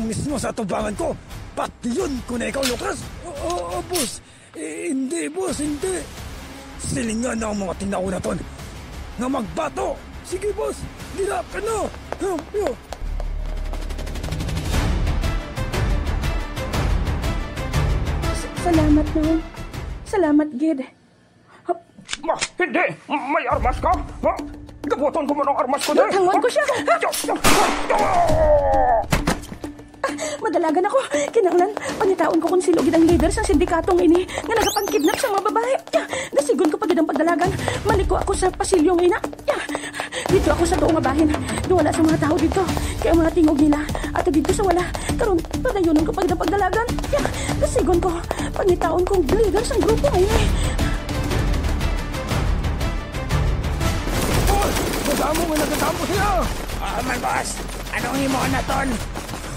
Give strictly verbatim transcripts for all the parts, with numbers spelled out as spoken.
mismo sa atubangan ko. Patyon ko na ikaw, Lucas. Oo, oo, boss. Eh, hindi, boss, hindi. Silingan na ang mga tinawo naton nga magbato. Sige, boss. Dira ka na. Huh, huh. S-, salamat, Nong. Salamat, gid. Ma, hindi! May armas ka? Ha? Gabuton ko man ang armas ko, di? Tangon ko siya. Madalagan ako. Kinahanglan, pangitaon ko kung sino gid ang leader sa sindikatong ini nga nagapangkidnap sa mga babae. Dasigon ko pa gid ang pagdalagan. Maliko ako sa pasilyo nga ina. Dito ako sa tuo nga bahin. Duwala sa mga tawo dito. Kay ang mga tingog nila ato dito sa wala. Karon, padayonon ko pa gid ang pagdalagan. Dasigon ko. Pangitaon kong leader sang grupo nga ini. Hoy! Madamo nga nagatambol sila! Ah, man, boss! Anong imo naton?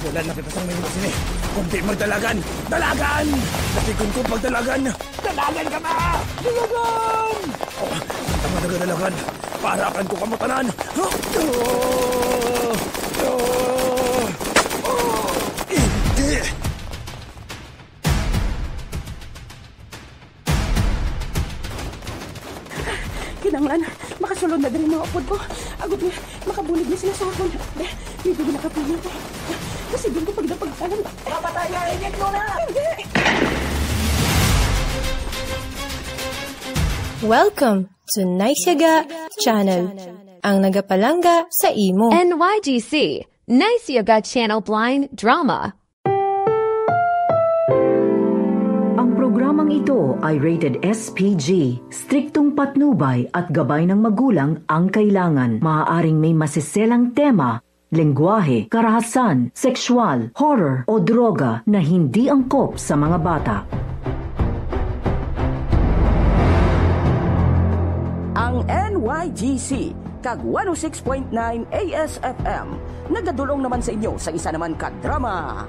Wala na kita sang mahimo sini. Kung di magdalagan, dalagan! Natikon ko pagdalagan! Dalagan ka ba? Dalagan! Oh, ang mga nagadalagan, parakan ko kamo tanan! Oh! Oh! Oh! Hindi! Kinahanglan, makasulod na diri mga upod ko. Agod nga, makabulig na sila sa akon. Dili na kapuya ko. Kasi din ko pagdapagtalan. Mapatay ka, Agent Luna! Hindi! Welcome to Nice Yaga Channel, ang nagapalangga sa imo. N Y G C, Nice Yaga Channel Blind Drama. Ang programang ito ay rated S P G. Striktong patnubay at gabay ng magulang ang kailangan. Maaaring may masiselang tema, lengguwahe, karahasan, sexual, horror, o droga na hindi angkop sa mga bata. Ang N Y G C kag one oh six point nine A S F M nagadul-ong naman sa inyo sa isa naman ka drama.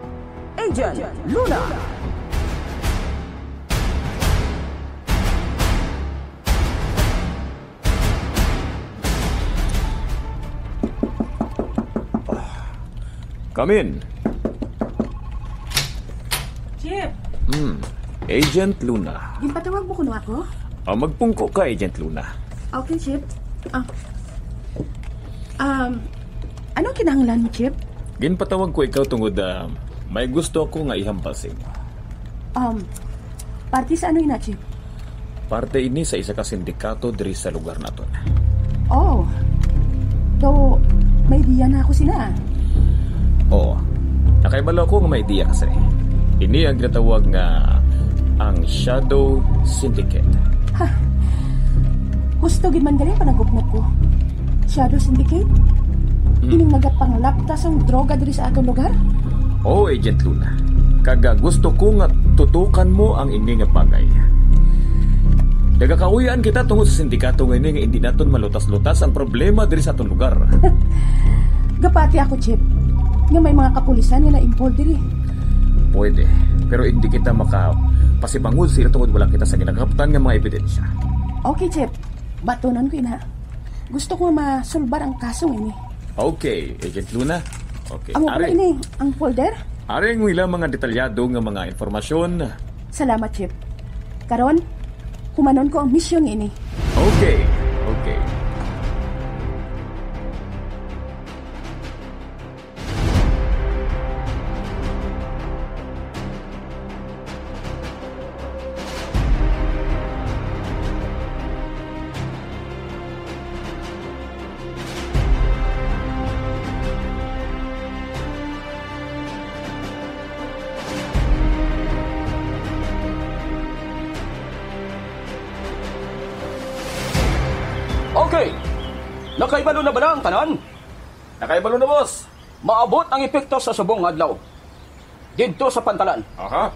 Agent Luna. Come in. Chief, Hmm. Agent Luna. Ginpatawag mo kuno ako? Ah, magpungko ka, Agent Luna. Okay, Chief. Ah. Um, anong kinahanglan mo, Chief? Ginpatawag ko ikaw tungod, ah, may gusto ako nga ihambal sa imo. Um, parte sa ano ina, Chief? Parte ini sa isa ka sindikato diri sa lugar naton. Oh. Do, may idea na ako sina. Oo. Nakahibalo ako nga may idea ka sini. Ini ang ginatawag nga ang Shadow Syndicate. Ha. Husto gid man gali ang panagupnop ko. Shadow Syndicate? Hmm. Ining nagapanglapta sang droga diri sa aton lugar? Oo, Agent Luna. Kag, ah, gusto ko nga tutukan mo ang ini nga bagay. Nagakauyan kita tungod sa sindikato nga ini nga indi naton malutas-lutas ang problema diri sa aton lugar. Gapati ako, Chief, nga may mga kapulisan nga na-involved diri. Pwede, pero indi kita makapasibangod sila tungod wala kita sa ginakaptan nga mga ebidensya. Okay, Chief. Batunon ko ina. Gusto ko masulbar ang kasong ini. Okay, Agent Luna. Okay, Amo pala ari. Ini, ang folder? Ari ang ilang mga detalyado nga mga impormasyon. Salamat, Chief. Karon, humanon ko ang misyon ini. Okay, okay. Okay. Nakaibalo na bala ang tanan? Nakaibalo na, boss. Maabot ang epekto sa subong nga adlaw. Didto sa pantalan. Aha.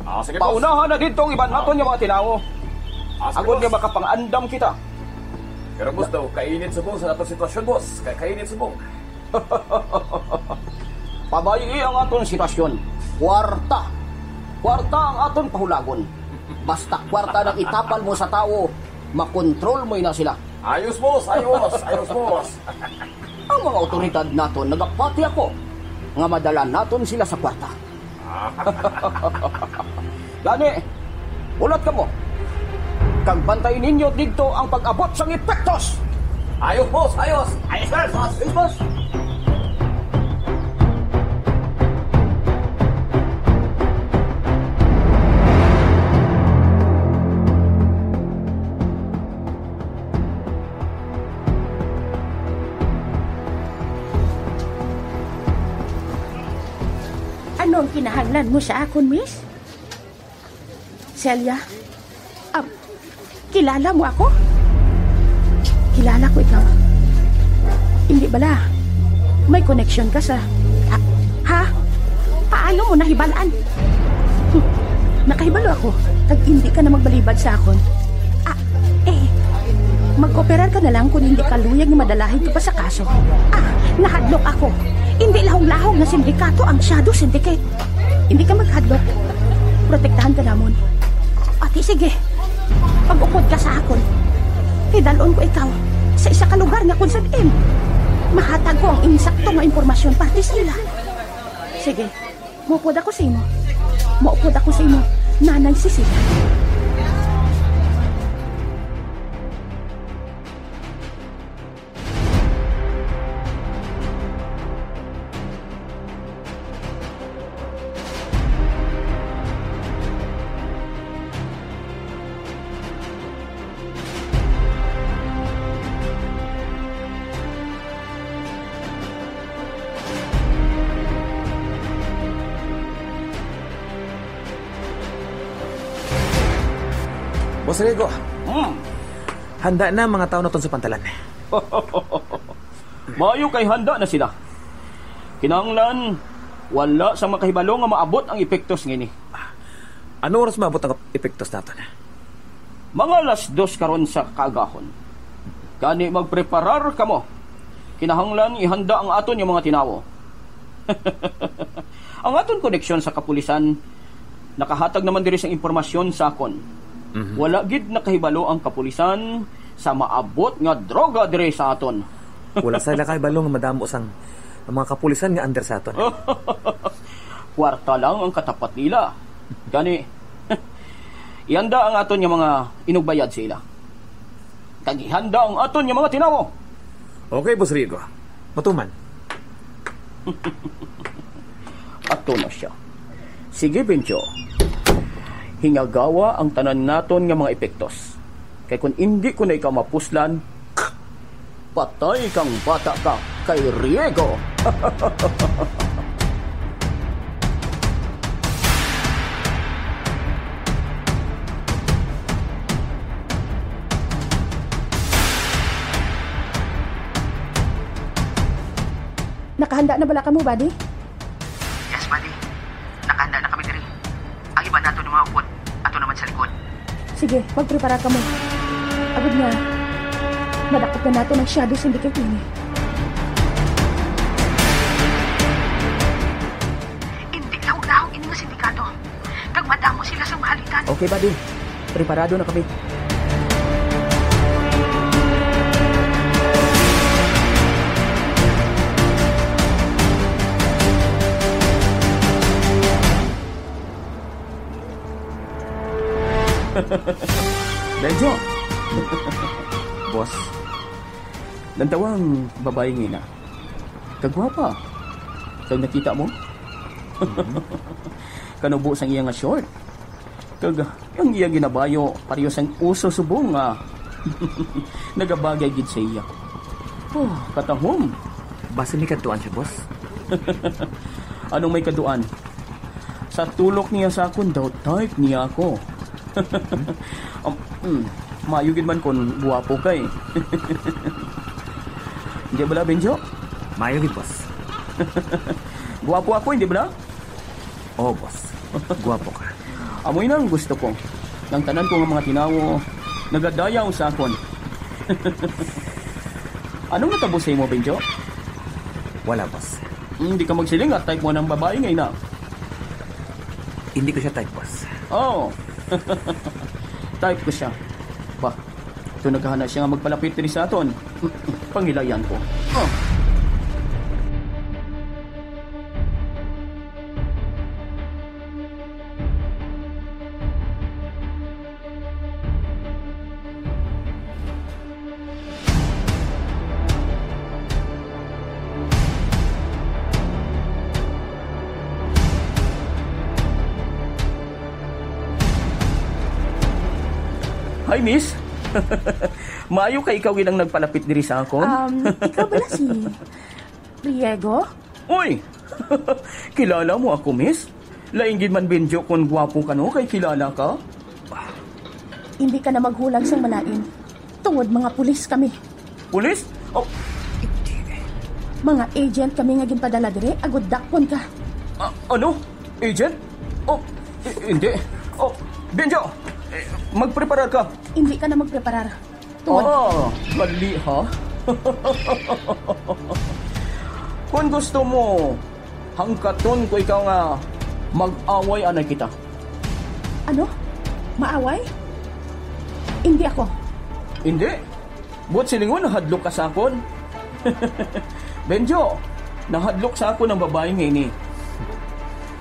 Ah, sige, boss. Paunahan na didto ang iban naton nga mga tinawo. Ah, sige, boss. Agod nga makapang-andam kita. Pero, boss, daw, kainit subong sa aton sitwasyon, boss. Kay kainit subong. Pabayi ang aton sitwasyon. Kwarta. Kwarta ang aton pahulagon. Basta kwarta nang itapal mo sa tawo, makontrol mo na sila. Ayos, boss. Ayos. Ayos, boss. Ang mga awtoridad naton nagapati ako. nga madala naton sila sa kwarta. Gani, hulat kamo, kag bantay ninyo didto ang pag-abot sang epektos. Ayos, boss! Ayos! Ayos, boss! Ayos, boss! Ano ang kinahanglan mo sa akon, miss? Celia? Ah, kilala mo ako? Kilala ko ikaw. Hindi bala may koneksyon ka sa, ah, ha? Paano mo nahibalaan? Hmm. Nakahibalo ako, kag hindi ka na magbalibad sa akon. Ah, eh, mag-operar ka na lang kung hindi ka luyag nga madalahin ka pa sa kaso. Ah, nahadlok ako. Hindi lahong-lahong nga sindikato ang Shadow Syndicate. Hindi ka maghadlok. Protektahan ka namon. Ati, sige. Pag-upod ka sa akon, kay dal-on ko ikaw sa isa ka lugar nga kung san-in mahatag ko ang insakto nga impormasyon parte sa ila. Sige, maupod ako sa imo. Maupod ako sa imo, Nanay Cecilia. Boss Rigo, Hmm. handa na ang mga tao naton sa pantalan. Maayo kay handa na sila. Kinahanglan, wala sa makahibalo nga maabot ang epektos ngini. Ano oras maabot ang epektos naton? Mga alas dos karon sa kaagahon. Gani, magpreparar kamo. Kinahanglan ihanda ang aton nga mga tinawo. Ang aton koneksyon sa kapulisan nakahatag naman diri sang impormasyon sa akon. Mhm. Wala gid nakahibalo ang kapulisan sa maabot nga droga diri sa aton. Wala sila kahibalo nga madamo sang ang mga kapulisan nga under sa aton. Kwarta lang ang katapat nila. Gani, ihanda ang aton nga mga inugbayad sa ila. Kag ihanda ang aton nga mga tinawo. Okay, Boss Rigo. Matuman. Ato na siya. Sige, Benjo. Hingagawa ang tanan naton nga mga epektos. Kay kun indi ko na ikaw mapuslan, patay kang bata ka kay Riego. Nakahanda na bala kamo, buddy? Yes, buddy. Nakahanda na kami diri. Ang iban nato nga mga upod, ato naman sa likod. Sige, magprepara kamo. Agod nga, madakop na nato ang Shadow Syndicate nini. Hindi lahog-lahog ini nga sindikato. Kag madamo sila sa mahalitan. Okay, buddy. Preparado na kami. Benjo. Boss, lantawa ang babayi nga ina. Kagwapa. Kag nakita mo? Kanubo sang iya nga short. Kag ang iya ginabayo, pareho sang uso subong nga nagabagay gid sa iya. Oh, katahom. Basi may kadtuan siya, boss? Anong may kadtuan? Sa tulok niya sa akon, daw type niya ako. Um, hmm, maayo gid man kon guwapo ka eh. Hindi bala, Benjo? Maayo gid, boss. Guwapo ako, hindi bala? Oo, boss. Guwapo ka. Amo ina ang gusto ko. Ang tanan ko nga mga tinawo nagadayaw sa akon. Anong natabo sa imo, Benjo? Wala, boss. Hindi ka magsiling nga type mo ng babae nga ina. Hindi ko siya type, boss. Oh. Type ko siya. Ba, ito naghana siya nga magpalapit diri sa aton. Pangilayan ko. Oh. Hi, miss. Maayo kay ikaw gid ang nagpalapit diri sa akon. Um, ikaw bala si Riego? Uy! Kilala mo ako, miss? Lain gid man, Benjo, kon gwapo ka, no, kay kilala ka. Hindi ka na maghulag sang malain. Tungod mga pulis kami. Pulis? Oh, Mga agent kami nga ginpadala diri, agod dakpon ka. Ah, ano? Agent? Oh, i- hindi. Oh, Benjo, eh, magpreparar ka. Hindi ka na magpreparar. Tungod. Ah, gali, ha? Kung gusto mo, hangkaton ko ikaw nga mag-away anay kita. Ano? Maaway? Hindi ako. Hindi? Buot silingon, nahadlok ka sa akon? Benjo, nahadlok sa akon ang babayi nga ini.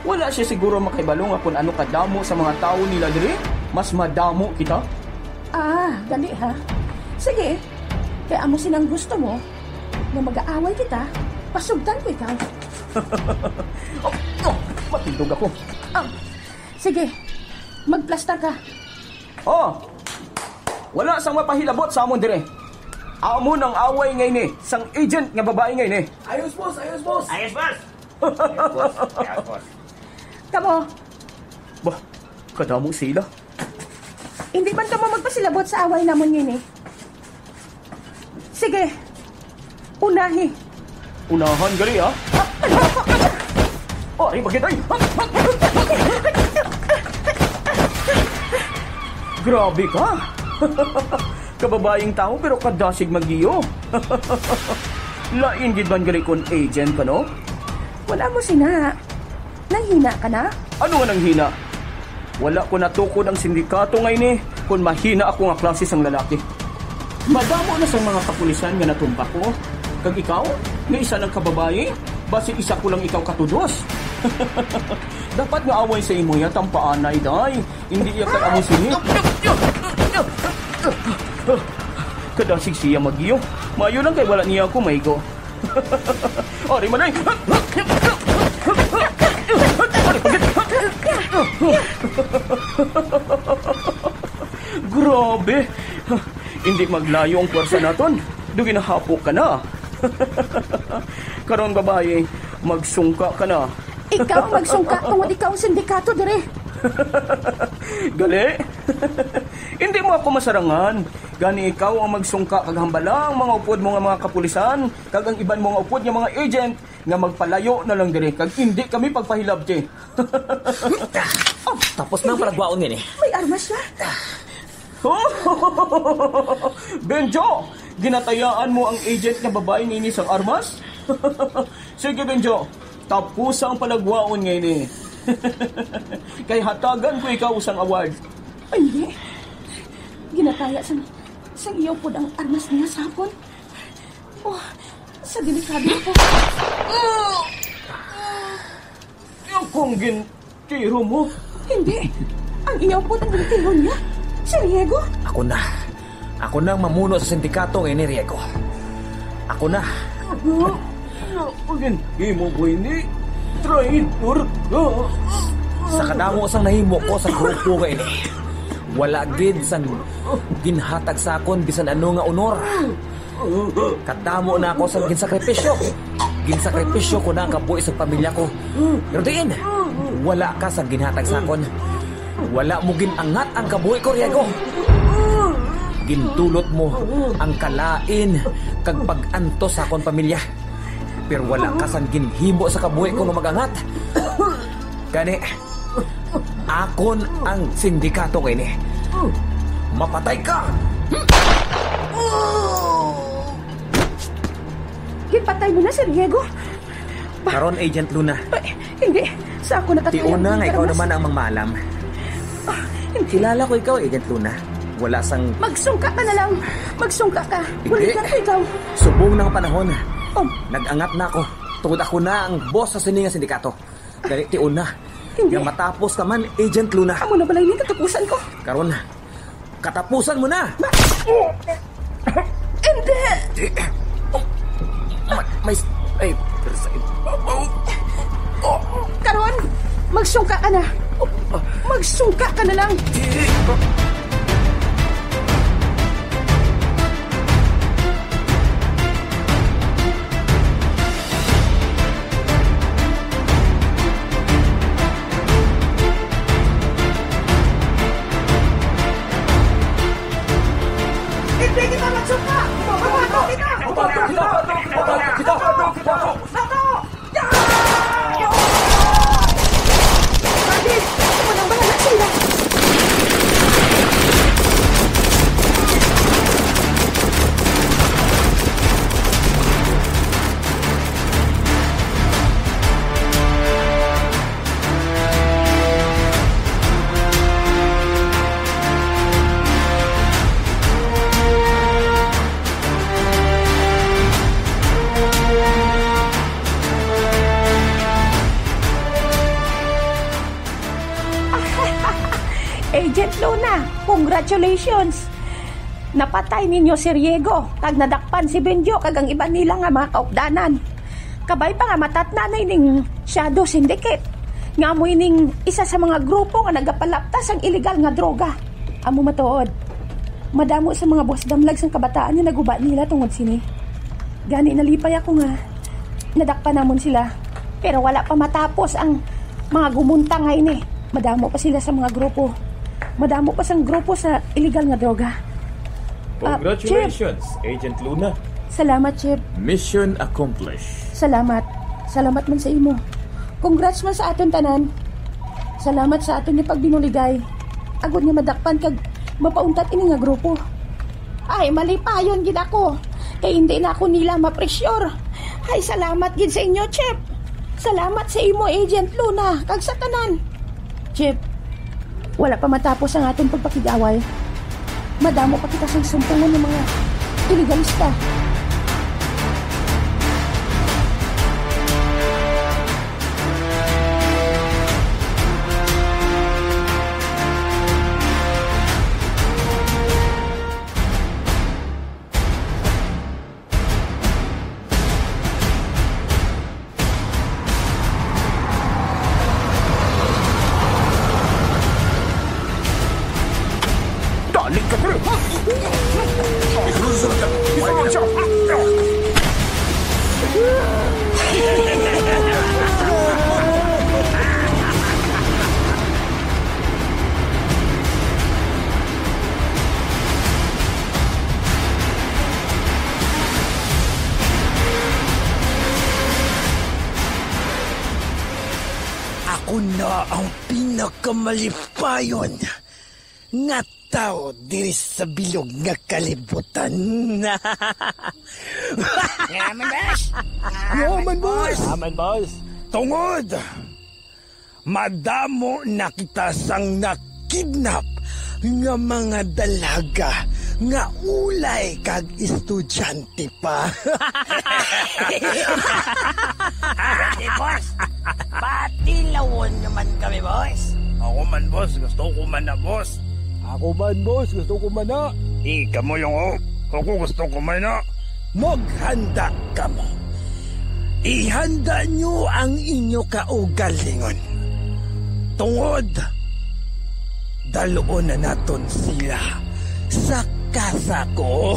Wala siya siguro makahibalo nga kung ano kadamo sa mga tawo nila diri, mas madamo kita. Ah, dali ha. Sige, kay amo sinang gusto mo nga mag-aaway kita, pasugtan ko ikaw. Oh, oh, matindog ako. Ah, sige, magplastar ka. Oh, wala sang mapahilabot sa amon dire. Amo nang away nga ini sang agent nga babayi nga ini. Ayos, boss! Ayos, boss! Ayos, boss! Ayos, boss! Ayos, boss! Kamo, Bah, kadamo sila. Hindi man kamo magpasilabot sa away namon ngini. Sige, unahi. Unahan gali, ha? Ari, bagay tayo. Grabe ka. Kababaying tao, pero kadasig magiyo. Lain gid man gali kon agent ka, no? Wala mo sina. Nanghina ka na? Ano nga nanghina? Wala ko natukod ang sindikato nga ini kon mahina ako nga klase sang lalaki. Madamo na sang mga kapulisan nga natumpak ko. Kag ikaw, nga isa lang ka babayi, basi isa ko lang ikaw katudos. Dapat nga away sa imo ya tampaanay, day. Hindi iya kay amo sini. Kadasig siya magiyo. Mayo lang kay wala niya ako maigo. Ari man ay! Ari, pagit! Grabe! Hindi maglayo ang pwersa naton. Do ginahapok ka na. Karon, babayi, magsungka ka na. Ikaw ang magsungka tungod ikaw ang sindikato diri. Gali? Hindi mo ako masarangan. Gani ikaw ang magsungka kag hambala ang mga upod mo nga mga kapulisan kag ang iban mo nga upod nga mga agent nga magpalayo na lang diri kag indi kami pagpahilabti. Tapos na ang palagwaon ngini. May armas siya. Benjo, ginatayaan mo ang agent nga babayi nini sang armas? Sige, Benjo, tapusa ang palagwaon ngini. Kay hatagan ko ikaw sang award. Ay, hindi. Ginataya sang, sang iyo pod ang armas niya sa akon. Oh, sa delikado ako. Yung kung gintiro mo. Hindi. Ang iyo pod ang gintiron niya. Si Riego. Ako na. Ako na ang mamuno sa sindikato nga ini, Riego. Ako na. Ano? Ano ang ginhimo mo ini? Traitor ka! Sa kadamo sang nahimo ko sa grupo nga ini, wala gid sang ginhatag sa akon bisan ano nga honor. Kadamo na ako sang ginsakripisyo. Ginsakripisyo ko na ang kabuhi sa pamilya ko. Pero diin, wala ka sang ginhatag sa akon. Wala mo gin-angat ang kabuhi ko, Riego. Gintulot mo ang kalain kag pag-antos sa akon pamilya. Pero wala ka sang ginhimo sa kabuhi ko nga mag-angat. Gani, akon ang sindikato nga ini. Mapatay ka! Ginpatay mo na si Riego? Karon, Agent Luna. Ay, hindi. Sa ako na Ti una nga ikaw naman ang mangmaalam. Ah, hindi. Kilala ko ikaw, Agent Luna. Wala sang Magsungka ka na lang. Magsungka ka. Hindi. Buligan ko ikaw. Subong na ang panahon. Oh. Nag-angat na ako. Tungod ako na ang boss sa sini nga sindikato. Gani, ti una. Hindi. Nga matapos ka man, Agent Luna. Amo na balay ni katapusan ko. Karon, katapusan mo na. Ma- Hindi. Di. May, may, ay, pero sa ibabaw. Oh. Karon, magsungka ka na. Magsungka ka na lang. Di. Di kita magsuka! Mabato kita! Mabato kita! Mabato kita! Mabato! Mabato! Agent Luna, congratulations! Napatay ninyo si Riego, kag nadakpan si Benjo kag ang iban nila nga mga kaupdanan. Kabay pa nga matatna na ining Shadow Syndicate, nga amo ining isa sa mga grupo nga nagapalapta sang iligal nga droga. Amo matuod, madamo sa mga buwas damlag sang kabataan nga naguba nila tungod sini. Gani nalipay ako nga nadakpan namon sila. Pero wala pa matapos ang mga gumuntang nga ini. Madamo pa sila sa mga grupo. Madamo pa sang grupo sa iligal nga droga. Ah, Chief. Congratulations, Agent Luna. Salamat, Chief. Mission accomplished. Salamat. Salamat man sa imo. Congrats man sa aton tanan. Salamat sa aton nga pagbinuligay. Agod nga madakpan kag mapauntat ini nga grupo. Ay, malipayon gid ako, kay hindi na ako nila mapresyur. Ay, salamat gid sa inyo, Chief. Salamat sa imo, Agent Luna, kag sa tanan. Chief, wala pa matapos ang aton pagpakig-away. Madamo pa kita sang sumpungon nga mga iligalista. Dali ka, pre! Isunod ka! Isunod siya! Ako na ang pinakamalipayon nga tawo diri sa bilog nga kalibutan. Yaman, boss! Yaman, boss! Yaman, boss! Tungod, madamo na kita sang nakidnap nga mga dalaga nga ulay kag estudyante pa. Pwede, boss. Patilawon naman kami, boss. Ako man, boss. Gusto ko man na, boss. Ako man, boss. Gusto ko man na. Ikaw mo yung, oh. Ako gusto ko man na. Maghanda kamo. Ihanda nyo ang inyo kaugalingon. Tungod, daluon na naton sila sa kasa ko.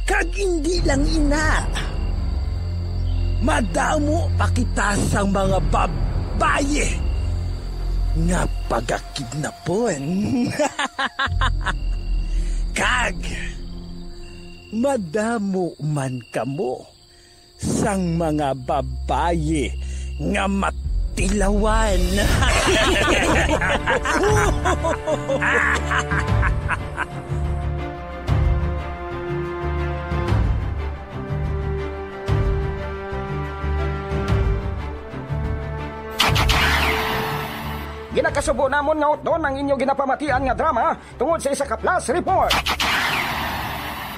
Kag indi lang ina, madamo pa kita sang mga babayi nga pagakidnapon. Kag madamo man kamo sang mga babayi nga matilawan. Ginakasubo namon nga utdon ang inyo ginapamatian nga drama tungod sa isa ka flash report.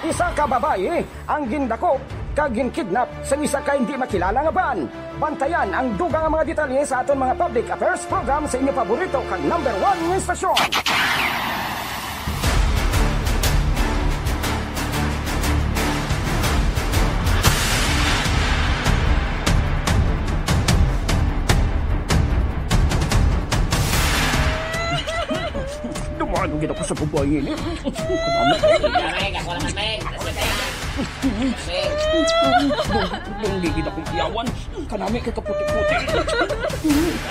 Isa ka babayi ang gindakop kag ginkidnap sang isa ka hindi makilala nga van. Bantayan ang dugang nga mga detalye sa aton mga public affairs program sa inyo paborito kag number one nga istasyon. Dumalo gid ako sa babayi ni. Meng, ako naman, Meng. Meng. Meng, di gid ako iyawan. Kanami kay kaputi-puti.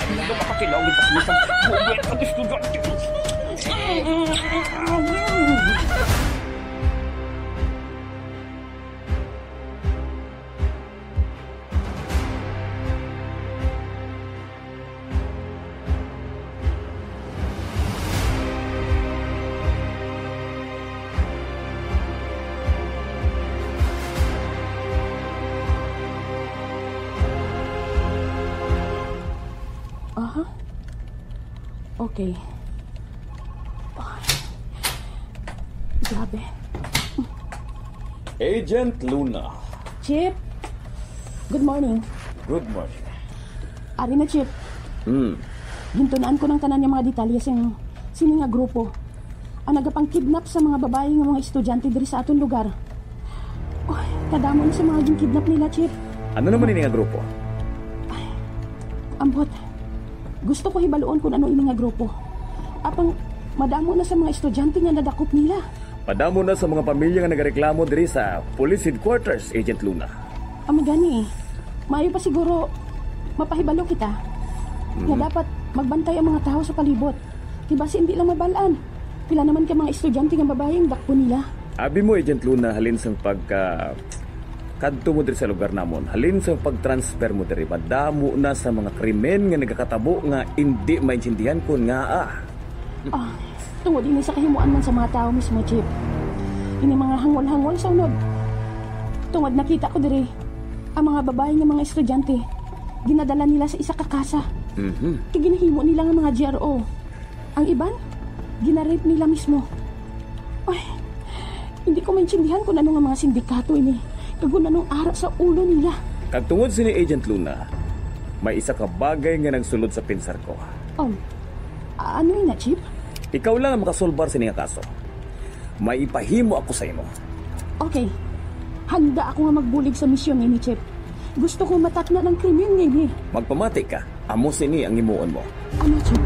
Hindi makatilaw ni Pasmitan. Bugat ang estudyante. Ha? Okay. Ay. Grabe. Agent Luna. Chief, good morning. Good morning. Ari na, Chief. Hmm. Gintunaan ko ng tanan yung mga detalye sing sini nga grupo ang nagapangkidnap sa mga babayi nga mga estudyante diri sa aton lugar. Uy, kadamo na sa mga ginkidnap nila, Chief. Ano naman ini nga grupo? Ay, ambot. Gusto ko hibaluon kung ano ini nga grupo. Apang madamo na sa mga estudyante nga nadakop nila. Madamo na sa mga pamilya nga nagareklamo diri sa police headquarters, Agent Luna. Amo gani, eh. Maayo pa siguro mapahibalo kita nga Mhm. dapat magbantay ang mga tawo sa palibot. Kay basi hindi lang mabal-an. Pila naman ka mga estudyante nga babayi ang dakpon nila. Abi mo, Agent Luna, halin sang pagka kadto mo diri sa lugar namon, halin sang pag-transfer mo diri, madamo na sa mga krimen nga nagakatabo nga indi maintindihan kon ngaa. Ah, tungod ini sa kahimuan man sa mga tawo mismo, Chief. Ini mga hangol-hangol sa unod. Tungod nakita ko diri, ang mga babayi nga mga estudyante, ginadala nila sa isa ka kasa. Mhm. Kay ginahimo nila nga mga G R O. Ang iban, ginarape nila mismo. Ay, hindi ko maintindihan kung ano nga mga sindikato ini, kag kung anong ara sa ulo nila. Kag tungod sini, Agent Luna, may isa ka bagay nga nagsulod sa pinsar ko. Um, ano ina, Chief? Ikaw lang ang makasolbar sini nga kaso. May ipahimo ako sa imo. Okay. Handa ako nga magbulig sa misyon ini, Chief. Gusto ko matakna ng krimen nga ini. Magpamati ka. Amo sini ang himuon mo. Ano, Chief?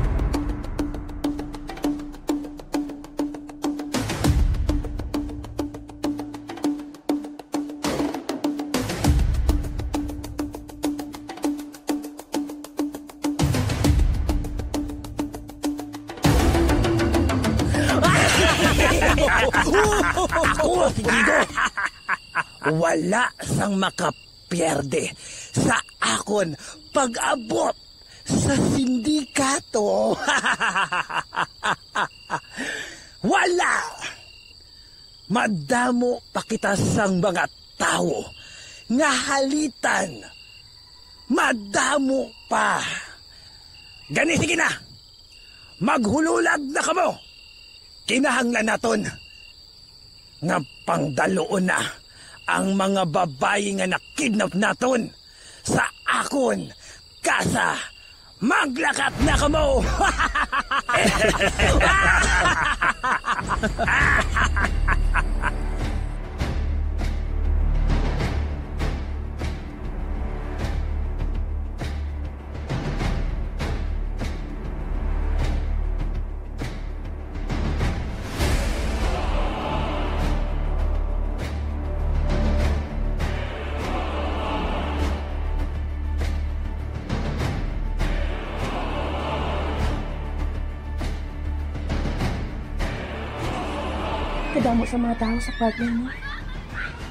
Ako si Guido. Wala sang makapierde sa akon pag-abot sa sindikato. Wala! Madamo pa kita sang mga tawo nga halitan. Madamo pa. Gani, sige na. Maghululag na kamo. Kinahanglan naton nga pangdaluon na ang mga babayi nga nakidnap naton sa akon kasa. Maglakat na kamo! Kadamo sa mga tawo sa park ninyo.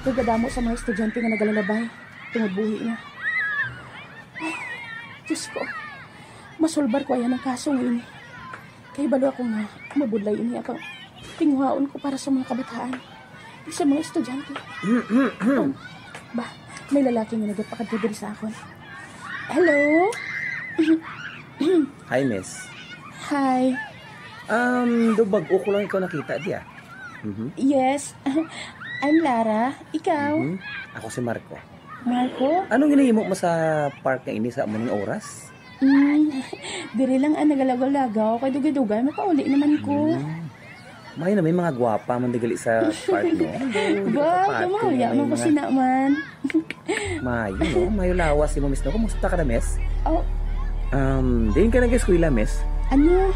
Kag kadamo sa mga estudyante nga nagalalabay tungod buhi na. Ay, Diyos ko, masulbar ko ayan ang kaso nga ini. Kay balo ako nga mabudlay ini ang pang-, tinguhaon ko para sa mga kabataan, sa mga estudyante. Oh, ba, may lalaki nga nagapakadto diri sa akon. Hello? Hi, miss. Hi. Um, do bag-o ko lang ikaw nakita, diya? Mhm. Yes. I'm Lara. Ikaw? Mhm. Ako si Marco. Marco? Anong ginahimo mo sa park nga ini sa amo ning oras? Mm, diri lang ang nagalagaw-lagaw, kay dugay-dugay makauli naman ko. Mm. May na, may mga gwapa man digali sa park, no? Ba, kamahulya man ko sina man. Mayo, no? Mayo lawas mo, miss, no? Kumusta ka na, miss? Oh. Um, diin ka nag-eskwela, miss? Ano?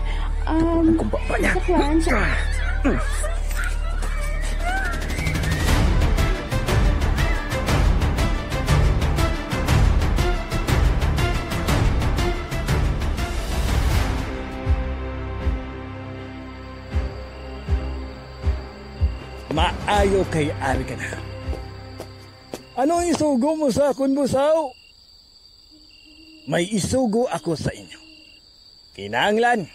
Um, ang kumba pa niya. Sa kwan, sa Maayo kay ari ka na. Anong isugo mo sa akon, busaw? May isugo ako sa inyo. Kinahanglan,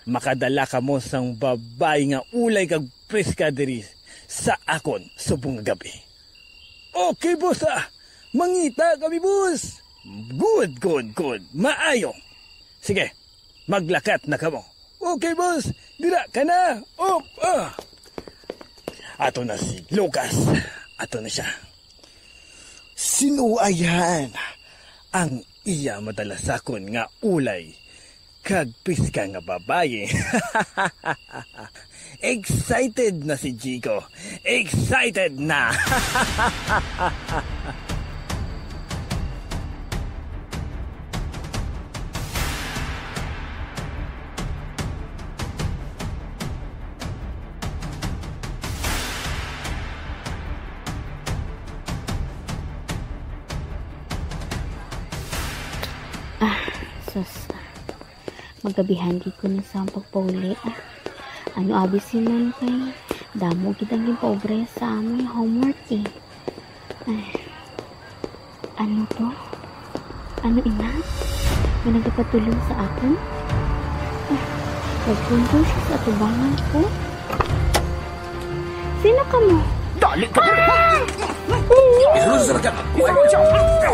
makadala kamo sang babayi nga ulay kag preska diri sa akon subong nga gab-i. Okay, boss, ah. Mangita kami, boss. Good, good, good. Maayo. Sige, maglakat na kamo. Okay, boss. Dira ka na. Op, ah. Ato na si Lucas. Ato na siya. Sinuayan ang iya madalasakon nga ulay kag piska nga babayi. Excited na si Jigo. Excited na! Ah, sus. Magabihan gid ko ni sa pagpauli, ah. Ano abi si Ma'am kay damo gid ang ginpaobra sa amon nga homework, eh. Ay. Ano to? Ano ina? May nagapatulong sa akon? Ah, nagpunto siya sa atubangan ko? Sino ka mo? Dali ka diri! Ah! Ilulusar ka! Ilulusar ka!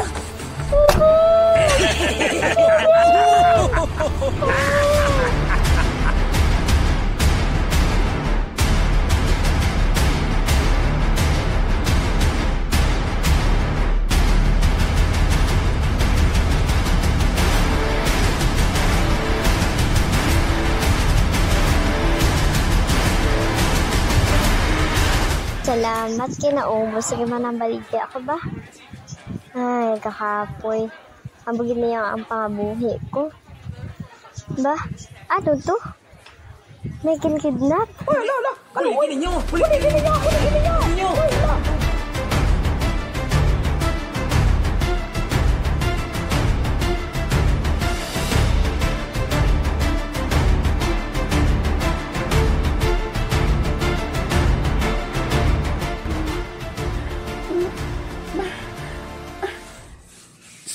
Salamat kay naubos. Sige man ang baligya ko ba? Ay, kakapoy. Amo gid niya ang pangabuhi ko. Ba? Ano to? May kinkidnap? Uy, ala, ala! Ano, uy? Ninyo! Uy, ninyo! Uy, ninyo! Ninyo! Uy, ala!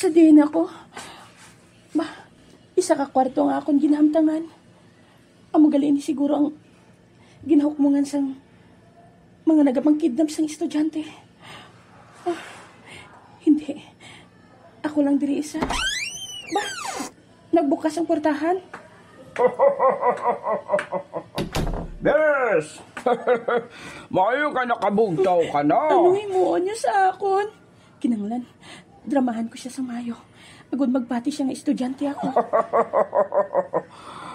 Sa diin ako, ba, isa ka kwarto nga akon ginhamtangan. Amo gali ni siguro ang ginahukmongan sang mga nagapangkidnap sang estudyante. Ah, hindi. Ako lang diri isa. Ba, nagbukas ang portahan. Bes! Maayo ka nakabugtaw ka na. Ano himuon niyo sa akon? Kinahanglan, dramahan ko siya sa mayo. Agod magpati siya nga estudyante ako.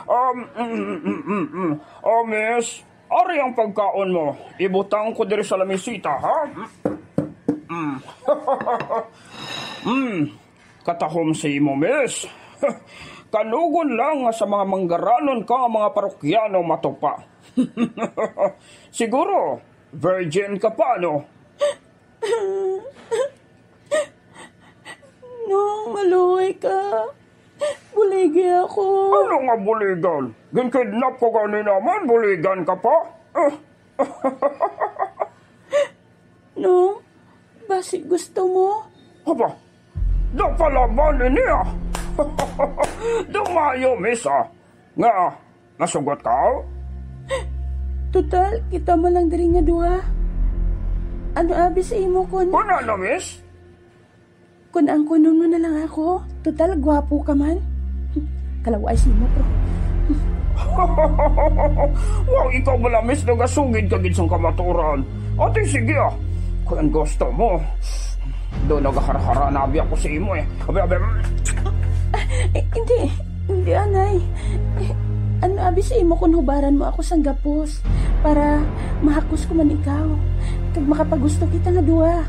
Um, mm, mm, mm, mm. Oh, miss, ari ang pagkaon mo. Ibutang ko diri sa lamisita, ha? Mm. Mm. Katahom sa imo, miss. Kanugon lang nga sa mga manggaranon ka nga mga parokyano matupa. Siguro, virgin ka pa, no? Nong, maluoy ka. Buligi ako. Ano nga buligan? Ginkidnap ko gani naman, buligan ka pa? Ah. Nong, basi gusto mo? Aba, daw palaban ini, ah. Dumayo, miss, ah. Nga, nasugot ka? Total, kita man lang diri nga duha. Ano abi sa imo kun Ano na, miss? Kun angkunon mo na lang ako? Total, gwapo ka man. Kalaway sa imo, bro. Wow, ikaw bala, miss, nagasugid ka gid sang kamaturan. Ate, sige, ah. Kung ang gusto mo. Do, nagaharahara na abi ako sa imo, eh. Abi, abi. Ah, eh, hindi. Hindi, anay. Eh, ano abi sa imo kung hubaran mo ako sang gapos para mahakos ko man ikaw? Kag makapagusto kita nga duha.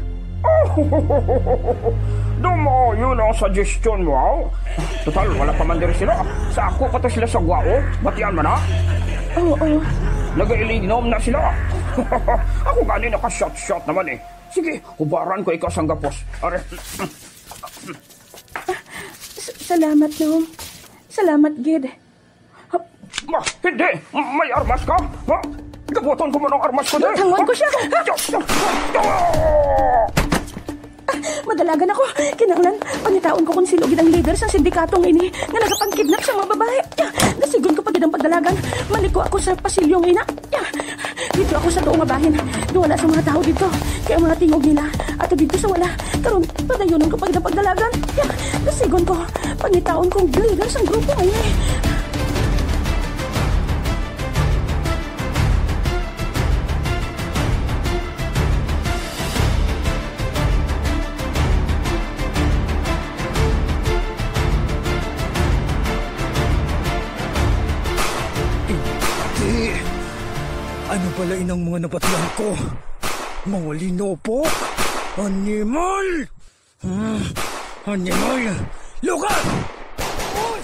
Dumayo na ang suggestion mo, aw. Total, wala pa man diri sila. Sa ako pa to sila sa gwao. Batian man, ha? Oo, oo. Nagailinom na sila. Ako gani naka-shot-shot naman, eh. Sige, hubaran ko ikaw sang gapos. Are. S-, salamat, Nong. Salamat, gid. Ma, hindi! May armas ka? Ha? Gabuton ko man ang armas ko, di? Tangon ko siya. Madalagan ako. Kinahanglan, pangitaon ko kung sino gid ang leader sa sindikatong ini nga nagapangkidnap sa mga babae. Nasigon ko pa gid ang pagdalagan. Maliko ako sa pasilyo nga ina. Dito ako sa tuo nga bahin, nga wala sa mga tawo dito. Kay ang mga tingog nila ato dito sa wala. Karon, padayonon ko pa gid ang pagdalagan. Kasigon ko, pangitaon kong leader sang grupo nga ini. Hindi. Ano bala inang mga nabatian ko? Mga linopok? Animal! Hmm, animal! Lucas! Uy!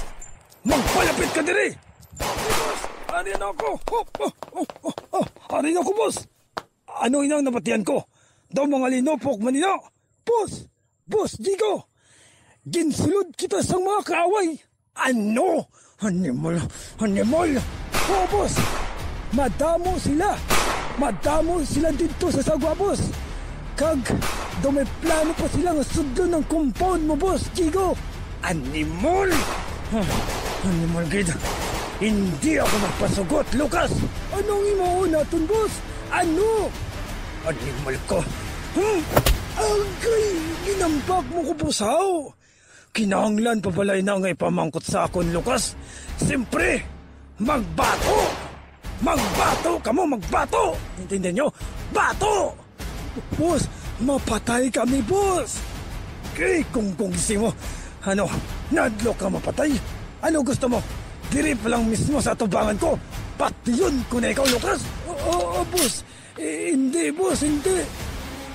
Magpalapit ka diri! Boss! Ari na ako! Oh, oh, oh, oh, oh. Ari na ako, boss! Ano inang nabatian ko? Daw mga linopok man ina! Boss! Boss Digo! Ginsulod kita sang mga kaaway! Ano? Animal! Animal! Oo, boss! Madamo sila! Madamo sila didto sa sagwa, boss! Kag daw may plano pa sila nga sudlon ang compound mo, boss Digo! Animal! Huh, animal gid. Hindi ako magpasugot, Lucas! Anong imo naton, boss? Ano? Animal ko. Hmm? Agay, ginambak mo ko, boss, haw? Kinahanglan pa bala ina nga ipamangkot sa akon, Lucas? Siyempre, magbato! Magbato kamo, magbato! Intindihan nyo? Bato! Boss, mapatay kami, boss! Kay kung kung simo, ano, nadlo ka mapatay? Ano gusto mo? Diri pa lang mismo sa atubangan ko, patyon ko na ikaw, Lucas! Oo, oo, boss! Eh, hindi, boss, hindi!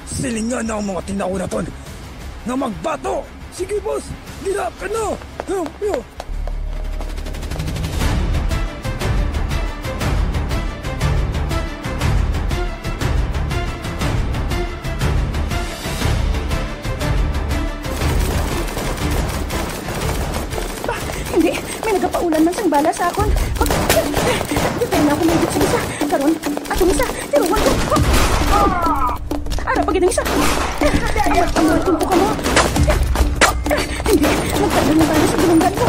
Silingan na ang mga tinawo naton nga magbato! Sige, boss! Dira ka na! Yo, yo. Ba, hindi. May nagapaulan man sang bala sa akon. Dito na ako may sa isa. Karon, atong isa. Tiruhan ko. Ara pa gid ang isa. Ang, ang, ang, ang, ko kamo. Hindi. Nagtagbo ng bala sa dulunggan ko.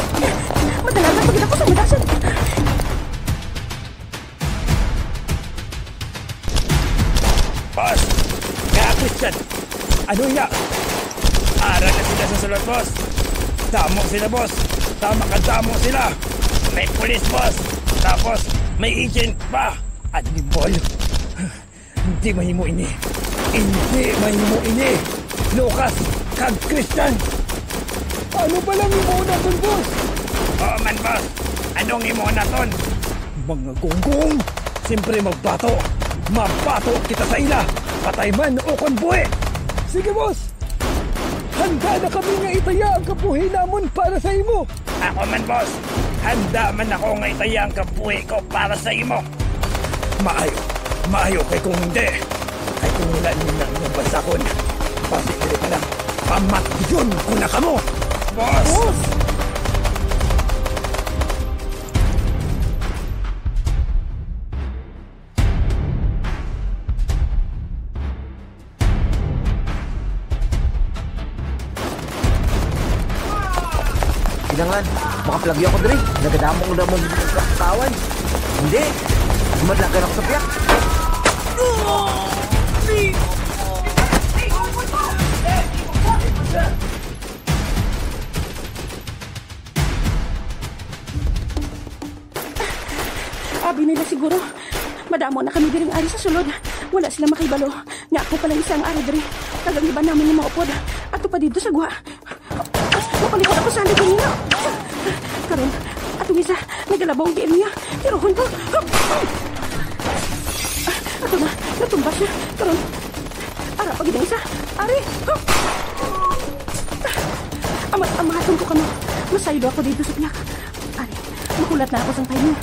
Madalagan pa gid ako sa madasag. Boss! Kaya, Christian! Ano iya? Ara na sila sa sulod, boss! Damo sila, boss! Tama ka, damo sila! May pulis, boss! Tapos, may agent pa! Animal! Hindi mahimo ini! Hindi mahimo ini! Lucas kag Christian! Ano pala ang imo naton, boss? Oo man, boss. Anong imo naton? Mga gunggong! Siyempre magbato! Mabato kita sa ila! Patay man o kon buhi! Sige, boss! Handa na kami nga itaya ang kabuhi namon para sa imo! Ako man, boss! Handa man ako nga itaya ang kabuhi ko para sa imo! Maayo, maayo kay kung hindi, kay kung wala ninyo na inyong bansakon, basi dili pa lang, pamatyon ko na kamo! Boss! Boss! Kinahanglan, makapalagyo ako diri. Nagadamo ang damo ng kaaway. Hindi. Madlagan ako sa piyak. Abi nila siguro. Madamo na kami diring ari sa sulod. Wala sila makahibalo nga ako pa lang isa ang ari diri. Kag ang iban namon nga mga upod ato pa didto sa gwa. Mapalipod ako sa haligi nila. Karon, atong isa, nagalabaw ang tiil niya. Tiruhon ko. Ato na, natumba siya. Karon, ara pa gid ang isa. Ari! Amat-amaton ko kamo. Masaylo ako didto sa piyak. Ari, mahulat na ako sang timing.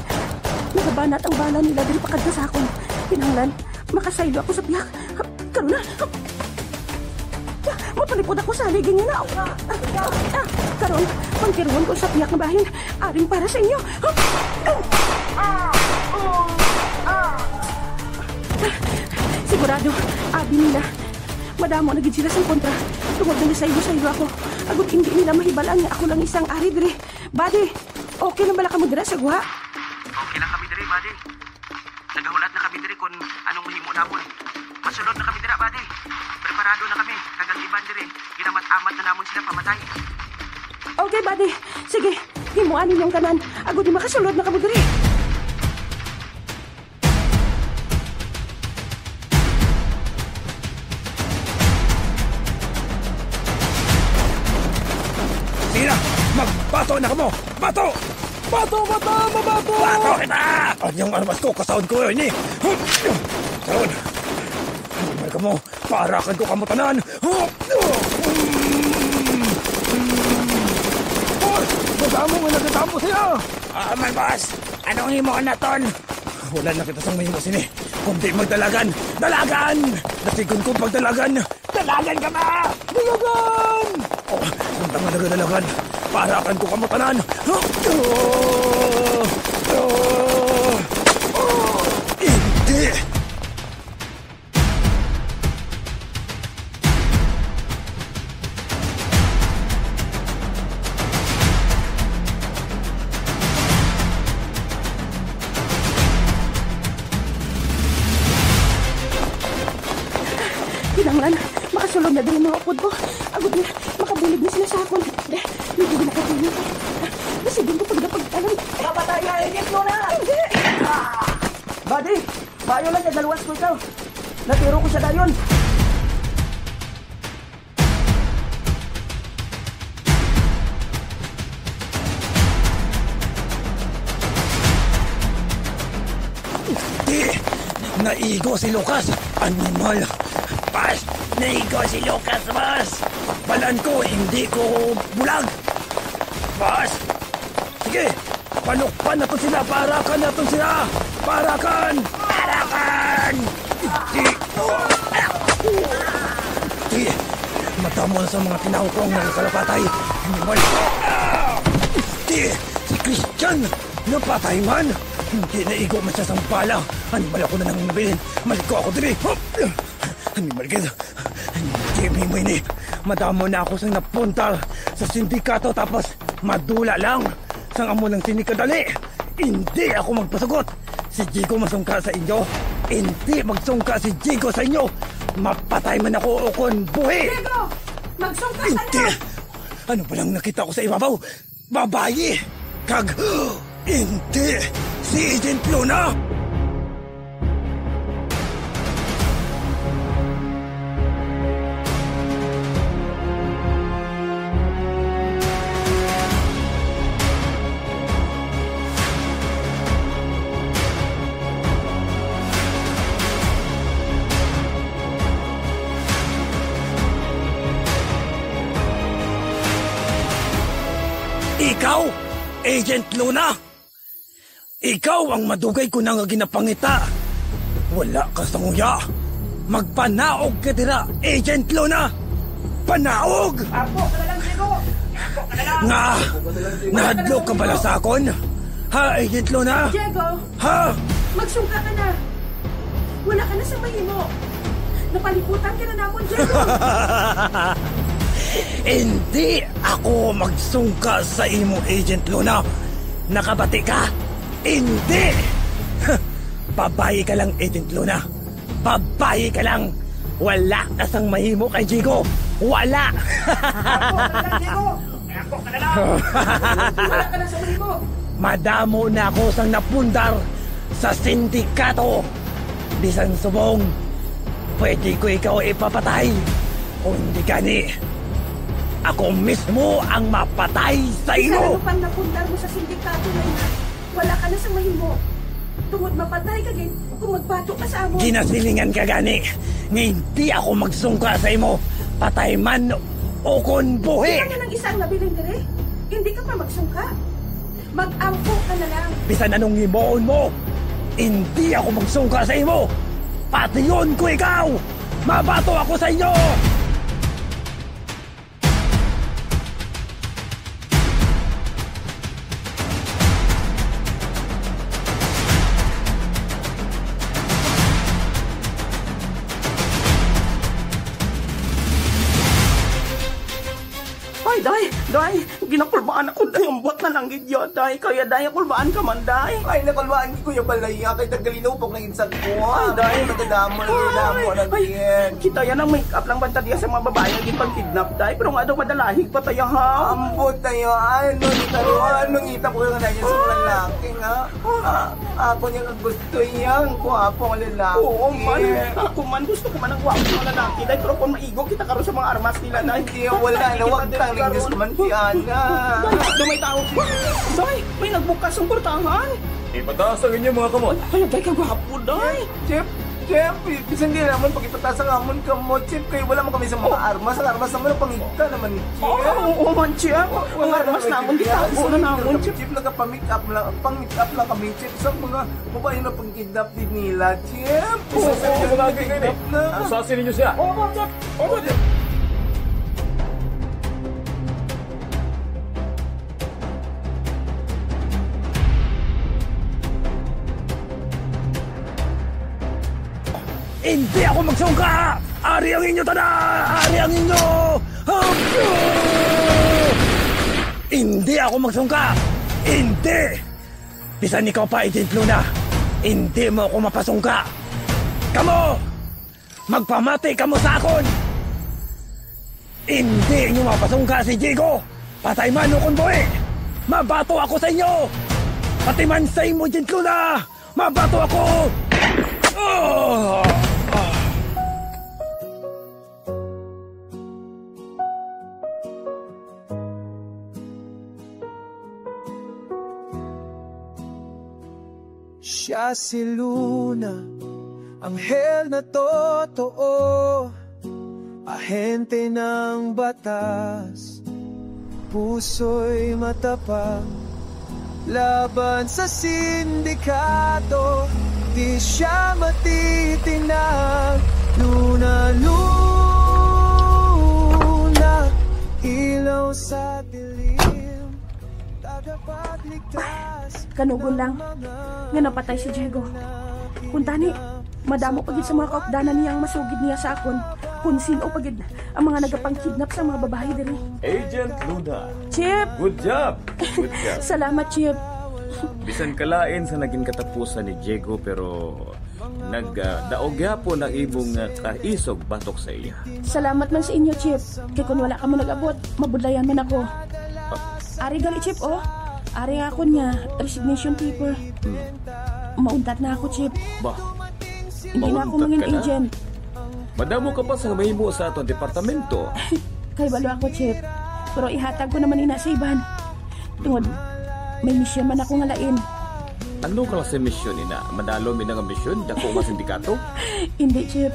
Nagabanat ang bala nila diri pakadto sa akon. Kinahanglan, makasaylo ako sa piyak. Karon na. Mapalipod ako sa haligi niya na. Ah, ah, ah, karon, pangtiruhon ko sa piyak nga bahin. Aring para sa inyo. Sigurado, abi nila. Madamo na gid sila sa kontra. Tungod nga nasaylo-saylo ako. Agud indi nila mahibal-an nga ako lang isang ari diri. Buddy, okay lang bala kamo dira sa guha? Okay lang kami diri, buddy. Nagahulat na kami diri kon anong mahimo namon. Masulod na kami dira, buddy. Preparado na kami, kag ang iban diri, ginamat-amat na namon sila pamatay. Okay, buddy. Sige, himuan ninyo ang tanan. Agod nga makasulod na kamo diri. Sige na! Magbato na kamo! Bato! Bato, bato, mabato! Bato kita! Ang iyong armas ko, kasaon ko ini! Karon! Animal kamo! Paarakan ko kamo tanan! Hoy! Madamo nga nagkatamo siya! Ah, man, boss! Anong imo naton? Wala na kita sang mahimo sini, kundi magdalagan! Dalagan! Nasigon ko pagdalagan! Dalagan ka ba? Dalagan! Oh, ang tanga na dalagan! Paarakan ko kamo tanan! Hindi! Kinahanglan makasulod na diri mga upod ko. Agod nga makabulig na sila sa akon. Deh, medyo ginakatulog. Nasigon ko pag napagtalam. Mapatay na, Agent Luna! Hindi! Buddy, maayo lang kay galuwas ko ikaw. Natiro ko siya dayon. Di! Naigo si Lucas! Animal! Pas! Naigo si Lucas, boss! Balan ko, hindi ko bulag! Boss! Sige! Panukpan naton sila! Paarakan naton sila! Paarakan! Paarakan! Di! Di! Madamo na sa mga tinawo ko ang nakakalapatay! Animal! Di! Si Christian! Napatay man! Hindi, naigo man siya sang bala! Animal, ako na lang nabilin! Maliko ako diri! Hup! Animal gid! Hindi mo ini! Madamo na ako sang napundar sa sindikato, tapos madula lang sang amo lang sini kadali! Hindi ako magpasugot! Si Jigo masungka sa inyo! Hindi magsungka si Jigo sa inyo! Mapatay man ako o kon buhi! Diego! Magsungka ka Hindi! na! Ano ba lang nakita ko sa ibabaw? Babayi! Kag hindi si Agent Luna! Ikaw, Agent Luna? Ikaw ang madugay ko na nga ginapangita. Wala ka sa nguya. Magpanaog ka dira, Agent Luna! Panaog! Apo ka na lang, Diego! Apo ka na lang! Nga, nahadlok ka bala sa akon? Ha, Agent Luna? Diego! Ha? Magsungka ka na! Wala ka na sa mahimo! Napalibutan ka na namon, Diego! Hindi ako magsungka sa imo, Agent Luna. Nakabati ka? Hindi! Babayi ka lang, Agent Luna. Babayi ka lang. Wala ka sang mahimo kay Jigo. Wala! Ako ka na lang, Diego! Ako ka na lang! Wala ka na sa mahimo! Madamo na ako sang napundar sa sindikato. Bisan subong, pwede ko ikaw ipapatay. Kung di gani, ako mismo ang mapatay sa Bisan imo. Ano pang napundar mo sa sindikato, Reyna? Wala ka na sa mahimo. Tungod mapatay ka gid kung magbato ka sa amon. Ginasilingan ka gani nga hindi ako magsungka sa imo, patay man o kon buhi. Ikaw na lang isa ang nabilin diri. Hindi ka pa magsungka. Mag-ampo ka na lang. Bisan anong himuon mo, hindi ako magsungka sa imo. Pation ko ikaw! Mabato ako sa inyo! Day, day, ginakulbaan ako, day. Ambot na lang gid ya, day. Kaya, day, kulbaan ka man, day. Ay, nakulbaan ko ya balaya kay tagalino po kay insag ko. Ay, day. Nagadamo, nagadamo lang gid. Kita yan ang make-up lang banta diya sa mga babae nga gipang-kidnap, day. Pero nga daw madalahig pa tayo, ha? Ambot tayo. Ay, ano, ano, ano, ngita ko yung nanya sa mga lalaki, nga. Ah, ako niya ang gusto yang guwapo nga lalaki. Oo, man. Ako man, gusto ko man ang guwapo nga lalaki, day. Pero kung maigo kita karon sa mga armas nila, day. Hindi, wala na. Wag tang English man si Ana. Day, do may tao. Day, may nagbukas ang portahan. Ipataas ang inyong mga kamot. Ay, day, kagwapo, day. Chef, chef, bisan di naman pag ipataas ang amon kamot, chef, kay wala man kami sa mga armas. Ang armas naman, ang pangita naman, chef. Oo, oo, man, chef. Ang armas naman, gitago na naman, chef. Chef, nagpa-make up lang, pang-make up lang kami, chef, sa mga babae na pang-kidnap din nila, chef. Oo, oo, sabagay kayo, eh. Kidnap na. Usasin ninyo siya. Opo, chef. Opo, chef. Hindi ako magsungka! Ari ang inyo tanan! Ari ang inyo! Hapyo! Hindi ako magsungka! Hindi! Bisan ikaw pa, Agent Luna, hindi mo ako mapasungka! Kamo! Magpamati kamo sa akon! Hindi inyo mapasungka si Diego! Patay man o kon buhi! Mabato ako sa inyo! Pati man sa imo, Agent Luna! Mabato ako! Ah! Ah! Siya si Luna, anghel na totoo, ahente ng batas, puso'y matapang, laban sa sindikato, di siya matitinag. Luna, Luna, ilaw sa dilim, tagapagligtas. Kanugon lang nga napatay si Diego. Kuntani, madamo pa gid sa mga kaupdanan niya ang masugid niya sa akon, kung sin-o pa gid ang mga nagapangkidnap sa mga babayi diri. Agent Luna. Chief! Good job! Good job. Salamat, Chief. Bisan kalain sa naging katapusan ni Diego, pero nagdaog gyapon ang imong, ah, kaisog batok sa iya. Salamat man sa inyo, Chief. Kay kun wala kamo nag-abot, mabudlayan man ako. Ari gali, Chief, oh. Ari akon nga resignation paper. Hmm. Mauntat na ako, Chief. Ba? Hindi na ako Mauntat mangin ka na? agent. Madamo ka pa sa mahimo sa aton departamento. Kay balo ako, Chief. Pero ihatag ko naman ina sa iban. Tungod, may misyon man ako nga lain. Ano klase misyon ina? Madalom ina nga misyon? Dako nga sindikato? Hindi, Chief.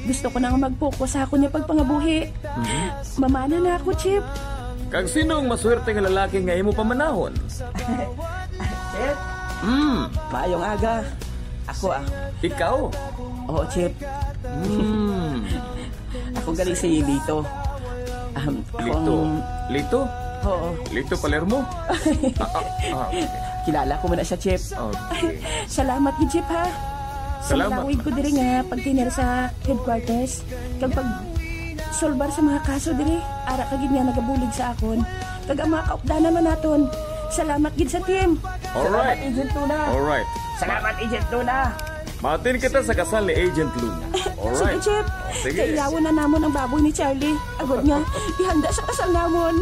Gusto ko na nga mag-focus sa akon nga pagpangabuhi. Mhm. Mamana na ako, Chief. Kag sino ang maswerte nga lalaki nga imo pamanahon? Chief? Mm. Maayong aga. Ako, ah. Ikaw? Oo, Chief. Mm. Ako gali si Lito. Um, ako Lito. ang Lito? Oo. Lito Palermo? Ah, ah, ah, okay. Kilala ko man na siya, Chief. Okay. Salamat gid, Chief, ha? Sa Salamat, malawig ko man. diri nga pagtener sa headquarters, kag pagsulbar sa mga kaso diri, ara ka gid nga nagabulig sa akon. Kag ang mga kaupdanan man naton. Salamat gid sa team. Alright. Salamat, Agent Luna. Alright. Salamat, Agent Luna. Matin kita sa kasal ni Agent Luna. Sige, Alright. Chief. O, sige. Kaiyawon na namon ang baboy ni Charlie. Agod nga, ihanda sa kasal namon.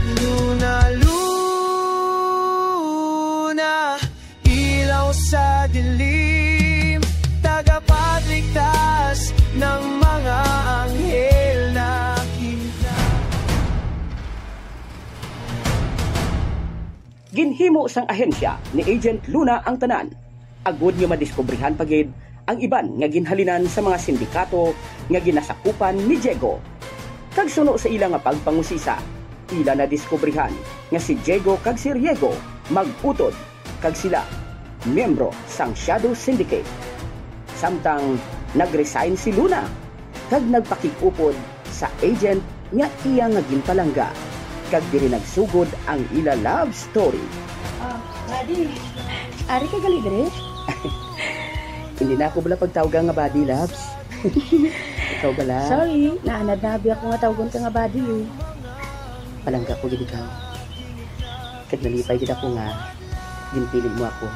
Luna, Luna, ilaw sa dilim, tagapagligtas ng mga anghel na kita. Ginhimo sang ahensya ni Agent Luna ang tanan, agod nga madiskubrihan pa gid ang iban nga ginhalinan sa mga sindikato nga ginasakupan ni Diego. Kag suno sa ila nga pagpangusisa, ila nadiskubrihan nga si Diego kag si Riego mag-utod, kag sila miyembro sang Shadow Syndicate. Samtang nag-resign si Luna, kag nagpakig-upod sa agent nga iya nga ginpalangga, kag diri nagsugod ang ila love story. Ah, buddy. Ari ka gali diri? Hindi na ako bala pagtawga nga buddy, loves. Ikaw bala? Sorry, naanad na abi ako nga tawgon ka nga buddy, eh. Palangga ko gid ikaw. Kag nalipay gid ako nga ginpili mo ako.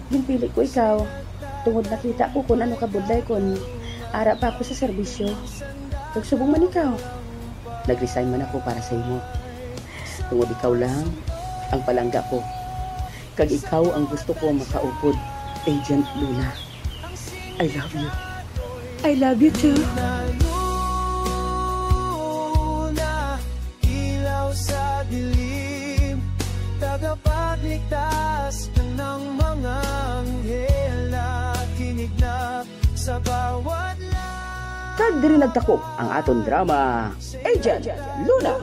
Ginpili ko ikaw tungod nakita ko kung ano ka budlay kung ara pa ako sa serbisyo. Kag subong man ikaw, nag-resign man ako para sa imo. Tungod ikaw lang ang palangga ko. Kag ikaw ang gusto ko makaupod, Agent Luna. I love you. I love you too. Luna, ilaw sa dilim, tagapagligtas ng mga anghel na kinig na sa bawat la- Kag diri nagtakop ang aton drama, Agent Luna.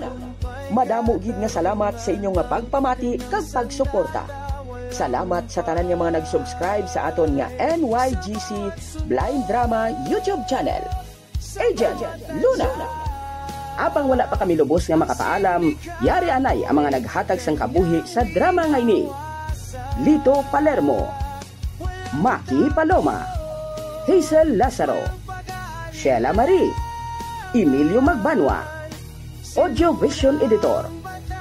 Madamo gid nga salamat sa inyo nga pagpamati kag pagsuporta. Salamat sa tanan nga mga nag-subscribe sa aton nga N Y G C Blind Drama YouTube channel. Agent Luna. Apang wala pa kami lubos nga makapaalam, yari anay ang mga naghatag sang kabuhi sa drama nga ini. Lito Palermo, Maki Paloma, Hazel Lazaro, Sheila Marie, Emilio Magbanwa, Audio Vision Editor,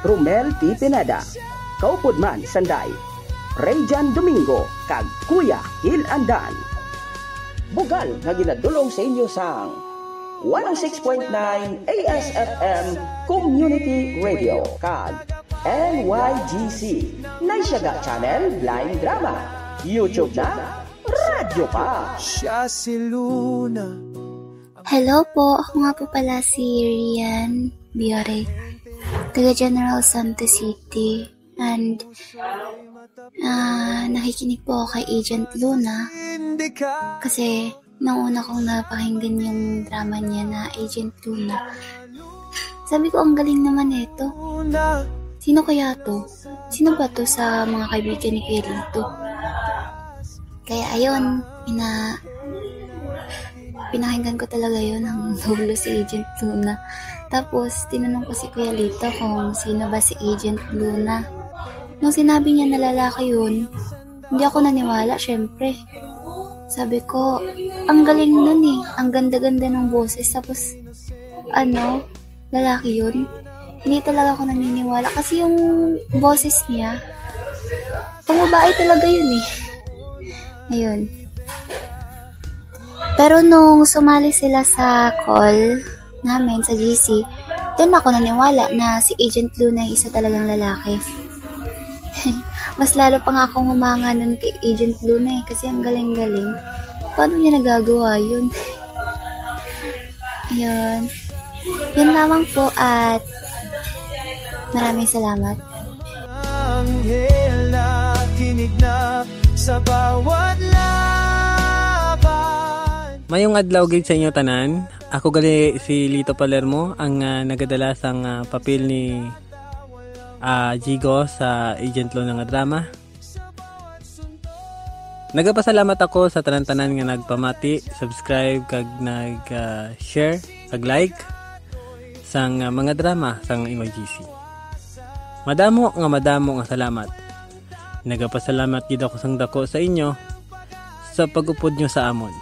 Romel T. Pineda, kaupod man sanday, Rayjan Domingo, kag Kuya Hil Andan. Bugal nga ginadulong sa inyo sang one oh six point nine A S F M Community Radio kag N Y G C, Naisyaga Channel Blind Drama, YouTube na, radyo pa. Siya si Luna. Hello po, ako nga po pala si Rian Biore, taga General Santos City. And ah, nakikinig po ako kay Agent Luna kasi nung una kong napakinggan yung drama niya na Agent Luna, sabi ko, "Ang galing naman nito. Sino kaya to? Sino ba to sa mga kaibigan ni Kuya Lito?" Kaya ayun, ina pinakinggan ko talaga yun hanggang dulo, si Agent Luna. Tapos, tinanong ko si Kuya Lito kung sino ba si Agent Luna. Nung sinabi niya na lalaki yun, hindi ako naniwala, syempre. Sabi ko, "Ang galing nun eh. Ang ganda-ganda ng boses." Tapos, ano, lalaki yun. Hindi talaga ako naniniwala kasi yung boses niya, pang babae talaga yun eh. Ayun. Pero nung sumali sila sa call namin sa G C, doon ako naniwala na si Agent Luna ay isa talagang lalaki. Mas lalo pa nga akong humanga nun kay Agent Luna eh, kasi ang galing-galing. Paano niya nagagawa yun? Yun. Yun lamang po at maraming salamat. Anghel na kinig na sa bawat laban. Mayong adlaw gid sa inyo tanan. Ako gali si Lito Palermo, ang, ah, nagadala sang, ah, papel ni, ah, Jigo sa Agent Luna nga drama. Nagapasalamat ako sa tanan-tanan nga nagpamati, subscribe, kag nag, ah, share, kag like sang, ah, mga drama sang N Y G C. Madamo nga madamo nga salamat. Nagapasalamat gid ako sang dako sa inyo sa pag-upod nyo sa amon.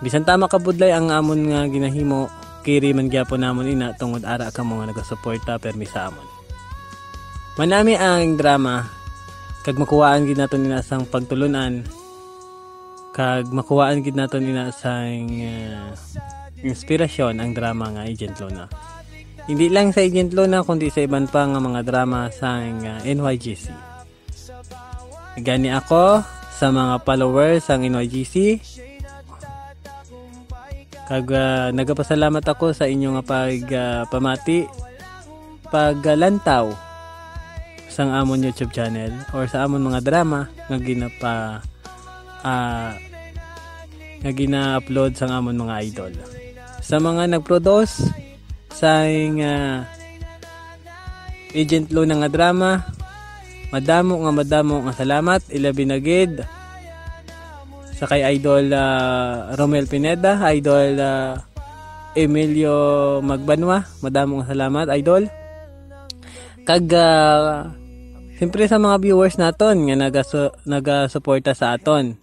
Bisan tama kabudlay ang amon nga ginahimo, kiri man gyapon namon ina tungod ara kamo nga nagasuporta permi sa amon. Manami ang drama, kag makuhaan gid naton ina sang pagtulun-an, kag makuhaan gid naton ina sang, ah, inspirasyon ang drama nga Agent Luna. Hindi lang sa Agent Luna, kundi sa iban pa nga mga drama sang, ah, N Y G C. Gani ako sa mga followers sang N Y G C. Kag, ah, nagapasalamat ako sa inyo nga pag, ah, pamati, paglantaw sang amon YouTube channel or sa amon mga drama nga ginapa-, ah, nga gina-upload sang amon mga idol. Sa mga nag-produce sang, ah, Agent Luna nga drama, madamo nga madamo nga salamat, ilabi na gid sa kay Idol, ah, Romel Pineda, Idol, ah, Emilio Magbanwa, madamo nga salamat, Idol. Kag, ah, siyempre sa mga viewers naton nga nagasu-, nagasuporta sa aton.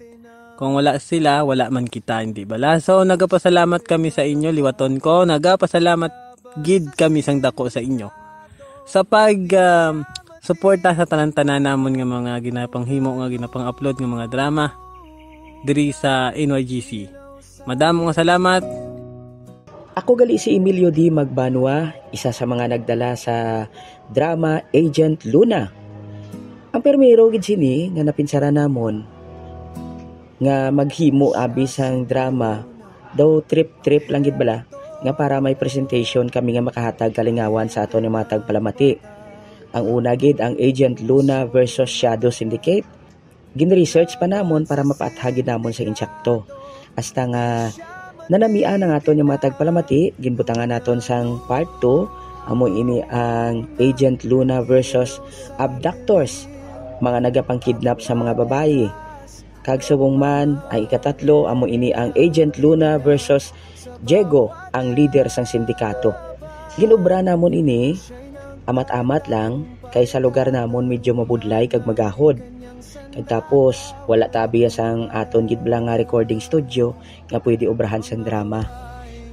Kung wala sila, wala man kita, hindi bala? So, nagapasalamat kami sa inyo, liwaton ko. Nagapasalamat gid kami sang dako sa inyo. Sa pag, um, suporta sa tanan-tanan namon nga mga ginapanghimo, nga ginapang-upload nga mga drama diri sa N Y G C. Madamo nga salamat. Ako gali si Emilio D. Magbanwa, isa sa mga nagdala sa drama Agent Luna. Ang primero gid sini nga napinsaran namon nga maghimo abi sang drama, daw trip-trip lang gid bala, nga para may presentation kami nga makahatag kalingawan sa aton nga mga tagpalamati. Ang una gid ang Agent Luna versus Shadow Syndicate. Gin-research pa namon para mapaathag gid namon sa insakto. Hasta nga nanamian ang aton nga mga tagpalamati, ginbutangan naton sang part two, amo ini ang Agent Luna versus Abductors, mga nagapangkidnap sa mga babayi. Kag subong man, ang ikatatlo, amo ini ang Agent Luna versus Diego, ang lider sang sindikato. Ginobra namon ini, amat-amat lang, kay sa lugar namon medyo mabudlay kag magahod. Kag tapos, wala ta abiya sang aton gid bala nga recording studio nga pwede obrahan sang drama.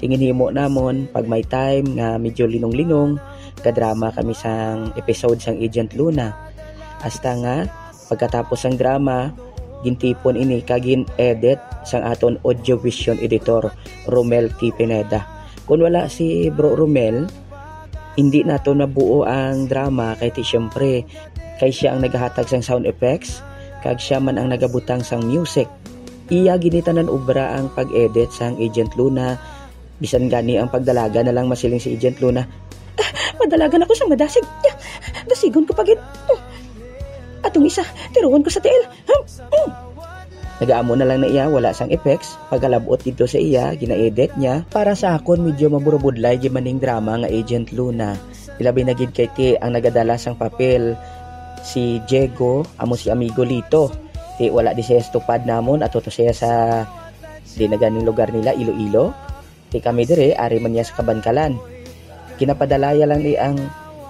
Ti ginhimo namon, pag may time nga medyo linong-linong, gadrama kami sang episode sang Agent Luna. Hasta nga, pagkatapos sang drama, gintipon ini kag gin-edit sang aton audio vision editor, Romel T. Pineda. Kung wala si Bro Romel, hindi nato nabuo ang drama kay ti siyempre, kay siya ang nagahatag sang sound effects, kag siya man ang nagabutang sang music. Iya gini tanan obra ang pag-edit sang Agent Luna, bisan gani ang pagdalagan na lang masiling si Agent Luna, "Ah, madalagan ako sa madasig. Ah, dasigon ko pa gid. Hmm. Atong isa, tiruon ko sa tiil. Hmm, hmm." Nagaamo na lang na iya, wala sang effects. Pagkalab-ot didto sa iya, gina-edit niya. Para sa akon, medyo maburubudlay gid man ning drama nga Agent Luna. Ilabi na gid kay ti ang nagadala sang papel si Diego, amo si Amigo Lito. Ti wala di siya sa tupad namon, ato to siya sa di na ganing lugar nila, Iloilo. Ti kami dire, ari man niya sa Kabankalan. Ginapadalaya lang ni ang,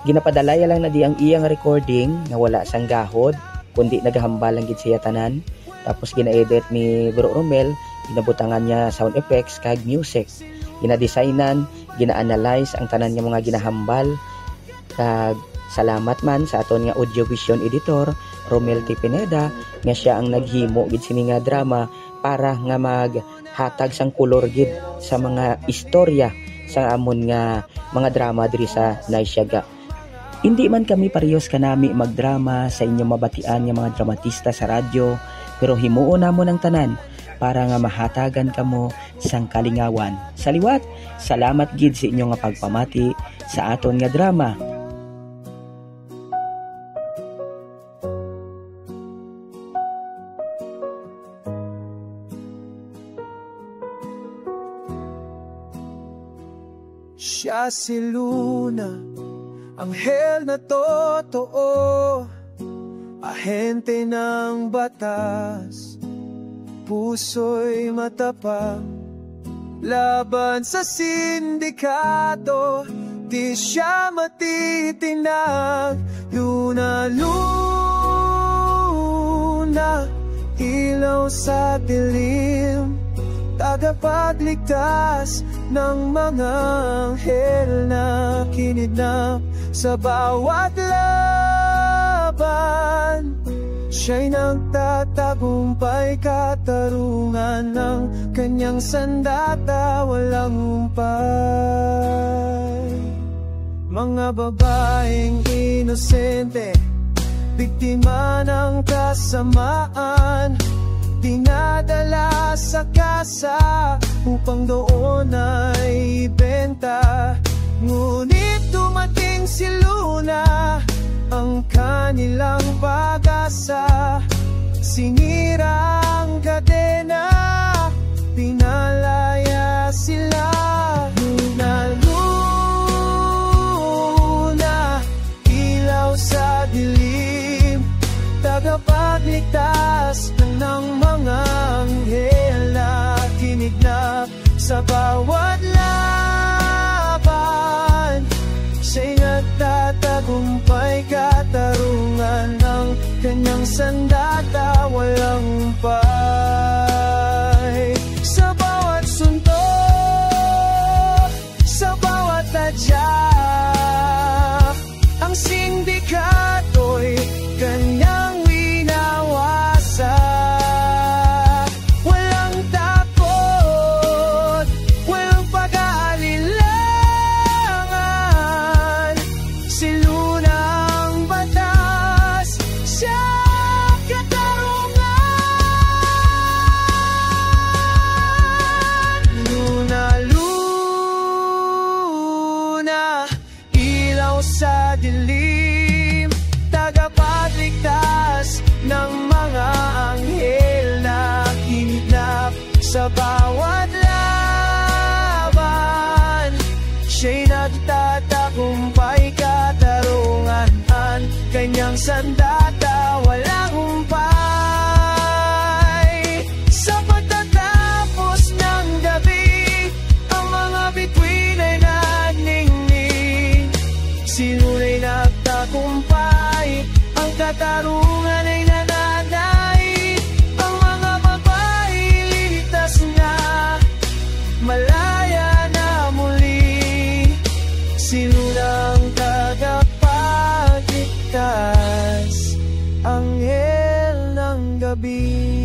ginapadalaya lang na di ang iyang recording nga wala sang gahod, kundi nagahambal lang gid siya tanan. Tapos gina-edit ni Bro Romel, ginabutangan niya sound effects kag music. Ginadesignan, gina-analyze ang tanan nga mga ginahambal. Kag salamat man sa aton nga audio vision editor, Romel T. Pineda, nga siya ang naghimo gid sini nga drama para nga maghatag sang kolor gid sa mga istorya sa amon nga mga drama diri sa Naysyaga. Indi man kami parehos kanami magdrama sa inyong mabatian nga mga dramatista sa radyo, pero himuon namon ang tanan para nga mahatagan kamo sang kalingawan. Sa liwat, salamat gid sa inyo nga pagpamati sa aton nga drama. Siya si Luna, anghel na totoo, ahente ng batas, puso'y matapang. Laban sa sindikato, di siya matitinag. Luna, luna, ilaw sa dilim, tagapagligtas ng mga anghel na kinidnap. Sa bawat laban, siya'y nagtatagumpay, katarungan ng kanyang sandata, walang humpay. Mga babaeng inosente, biktima ng kasamaan, dinadala sa kasa upang doon ay ibenta. Ngunit dumating si Luna, ang kanilang pag-asa. Sinira ang kadena, pinalaya sila. Luna, luna, ilaw sa dilim, tagapagligtas ng mga anghel na kinidnap. Sa bawat laban, siya'y nagtatagumpay, katarungan ng kanyang sandata, walang humpay. Sandata, walang humpay. Sa pagtatapos ng gabi, ang mga bituin ay naningning. Sinulay nagtagumpay, ang katarungan ay nananay. Ang mga babae ligtas na, malaya na muli. Sino na ang tagapagligtas? Anghel ng gabi.